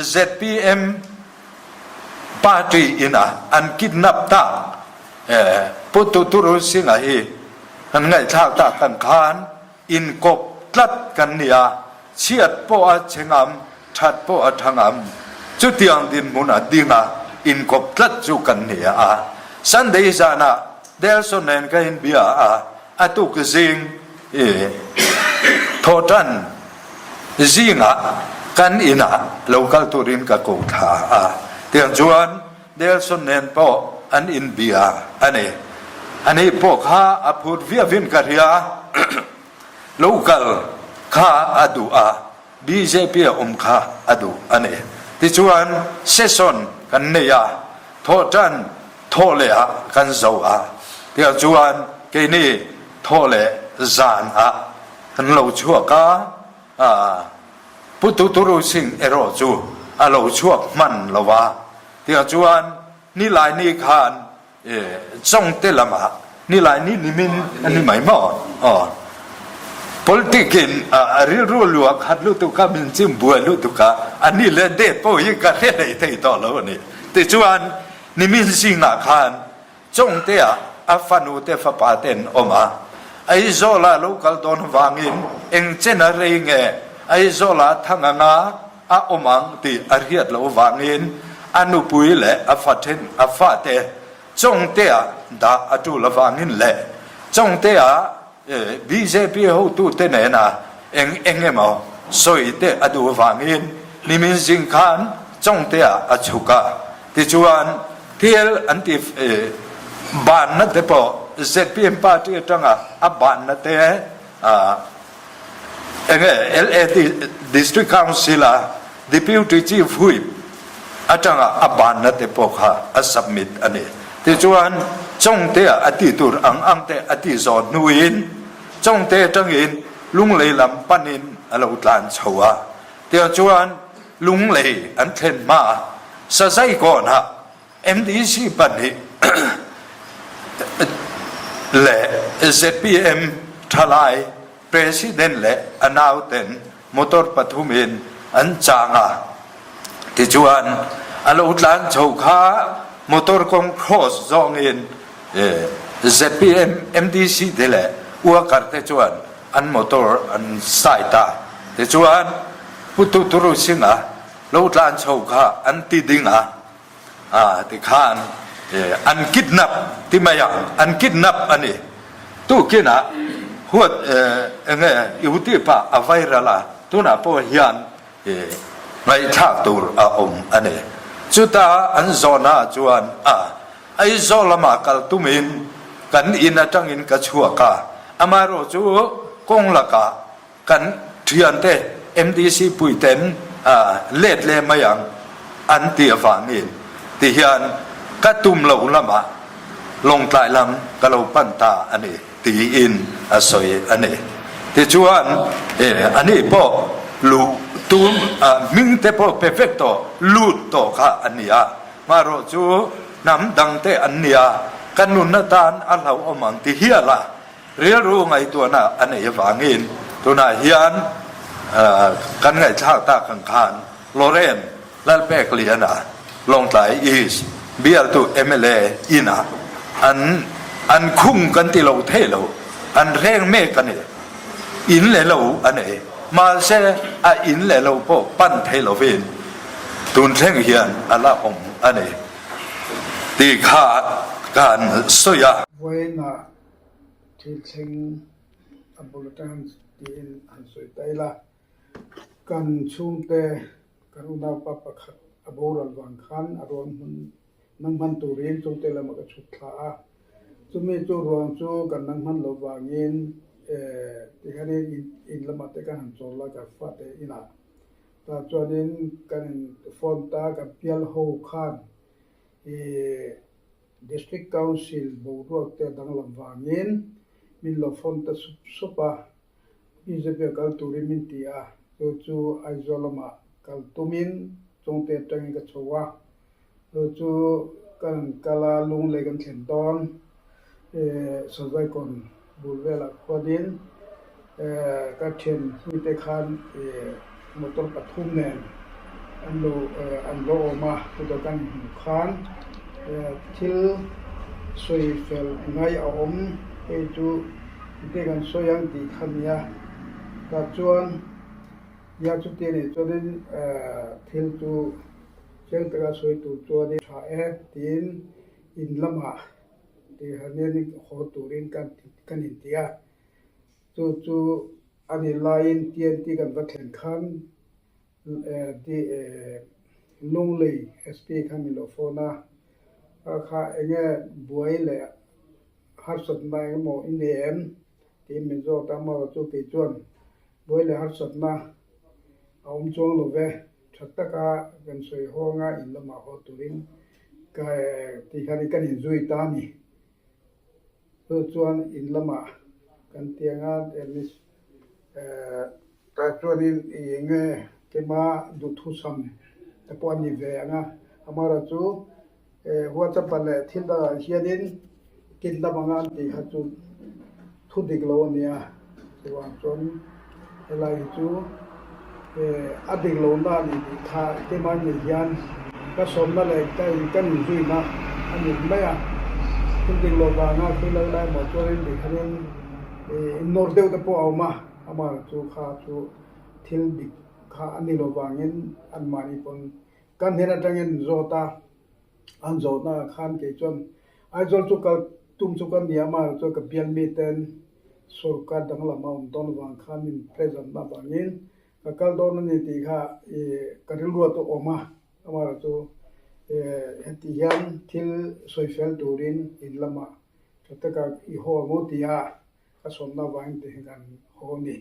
ZPM party in a an kidnap tak Pu Tuturu Singh-a hi kan ngaihthlak tak ang khan inkawp tlat kan ni a, chhiat pawh a che ngam, that pawh a tha ngam. Chutiang dinhmun a ding a, inkawp tlat chu kan ni a. Sunday zanah Delson nen ka inbia a, a tuk zing thawhtan Zingah kan inah lo kal turin ka ko thla a, tiang chuan Nelson nen pawh an inbia a ni. Ani pawh kha a phut viauin ka hria, lo kal kha a duh a, bjp a awm kha a duh a ni. Tichuan session kan nei a, thawhtan thawh leh ah kan zo a, tiang chuan keini thawh leh zan ah Kan lo chhuak a, Pu Tuturu Singh erawh chu a lo chhuak hman lo a, tiah chuan Nilaini khan Chawngte lamah Nilaini nimin a ni mai maw? Aw. Politic in a rilru luah khat lutuk a, min chim buai lutuk a, a ni leh date pawh hi ka hre hlei thei tawh lo a ni. Tichuan nimin zingah khan Chawngtea a fanu te fapa te an awm a, Aizawla lo kal dawn vangin eng chen a rei nge Aizawla thang anga a awm ang tih a hriat loh vangin a nupui leh a fa then a fate Chawngtea dah a tul avangin leh Chawngtea Bjp hotute nena eng eng emaw sawi te a duh avangin nimin zing khan Chawngtea a chhuk a. Tichuan, thil an ti banna te pawh zpm party atanga a banna te enge LAD District Council a Deputy Chief Whip atanga a banna te pawh kha a submit a ni. Tichuan, Chawngtea a tih tur ang ang te a tih zawh hnuin Chawngte atangin Lunglei lam panin a lo tlan chho a. Tichuan, Lunglei an thlen hma Sazaikawnah MDC pahnih leh zpm thalai President leh a nauten motor pathumin an chang a, tichuan a lo tlan chho kha motor kawng cross zawngin zpm MDC te leh worker te chuan an motor an side a, tichuan Pu Tuturu Singh-a lo tlan chho kha an ti ding a, A tikhan an kidnap ti mai ang, an kidnap a ni. Tukinah huat enge YouTube ah a viral a, tunah pawh hian ngaihthlak tur a awm a ni. Chuta an zawhna chuan a Aizawl lamah kal tumin kan in atangin ka chhuak a, amaherawhchu kawng lakah Kan thiante MDC puiten let leh mai ang an ti avangin tihian ka tum loh lamah Lawngtlai lam ka lo pan ta a ni tiin a sawi a ni. Tichuan ani pawh luh tum hming te pawh pe vek tawh lut tawh kha a ni a, hmarawh chu hnam dangte an nia ka nun atan a hlauhawm ang ti hial a. Rilru ngaihtuahna a neih avangin tunah hian kan ngaihthlak tak ang khan Lorraine Lalpekliana Lawngtlai East bialtu mla inah an an khung kan ti lo thei lo, an reng mek a ni. In leh lo a nei, mahse a in leh lo pawh pan thei lovin tun thleng hian a la awm a ni tih kha kan sawi a. Vawiinah Thil thleng a bul atang han tiin han sawi ta ila, kan chhungte kan unaupa pakhat a boral vang khan a ruang hmun nang hman turin chungte lamah ka chhuk thla a, chumi chu ruang chu kan nang hman loh vangin eh tikhanin in lamah te kan han chawl a kan fate inah tah chuanin kan in phone ta kan pial ho khan ih. District Council boruak te a danglam vangin min lo phone ta sup sup a, bjp a kal turin min ti a, chu chu Aizawl lamah kal tumin Chawngte atangin ka chho a, chu chu kan kal a, Lunglei kan thlen dawn, Sazaikawn bul velah khuanin ka thian hnuite khan motor pathum nen. An lo an lo awm a, chutah kan inhmuh khan thil sawi fel ngai a awm hei chu engtin kan sawi ang tih kha nia. Tah chuan nia chuti anih chuanin thil chu chiang taka sawi tur chuanin tha e tiin in lamah tih hanin haw turin kan inti a. Chu chu a nih laiin TNT kan va thlen khan Lunglei SP kha min lo phone a, a kha enge buai leh harsatna engemaw i nei em tiin min zawt a, amaherawhchu chu kei chuan buai leh harsatna a awm chuang lo ve, tha taka kan sawi hawnga in lamah haw turin ka tih khan kan inzui ta a ni. Chu chuan in lamah kan tiang a Dennis tah chuanin i enge keima duhthusam te pawh a ni ve ang a, amaherawhchu chu WhatsApp ah leh thil dangah hianin kin lam anga an tih kha chu thu dik lo a nia, chuvang chuan helai hi chu a dik lo na a nih tih kha keimah ngei hian ka sawmna leh ka kan inzuina a ni mai a, thil dik lo vanga thil lo lai maw chuanin ti khanin innawr deuh te pawh a awm a, amaherawhchu chu kha chu thil dik kha a ni lo vangin anmahni pawn kan hnen atangin zawt a. An zawhna ah khan kei chuan Aizawl chu kal tum chu ka ni a, amaherawhchu chu ka bial miten sorkar danglam a awm dawn avang khan min present na avangin ka kal dawn a ni tih kha ka rilru a awm a, amaherawhchu chu heti hian thil sawi fel turin in lamah tha taka i haw ang u tia ka sawmna avangin ti hian kan haw a ni.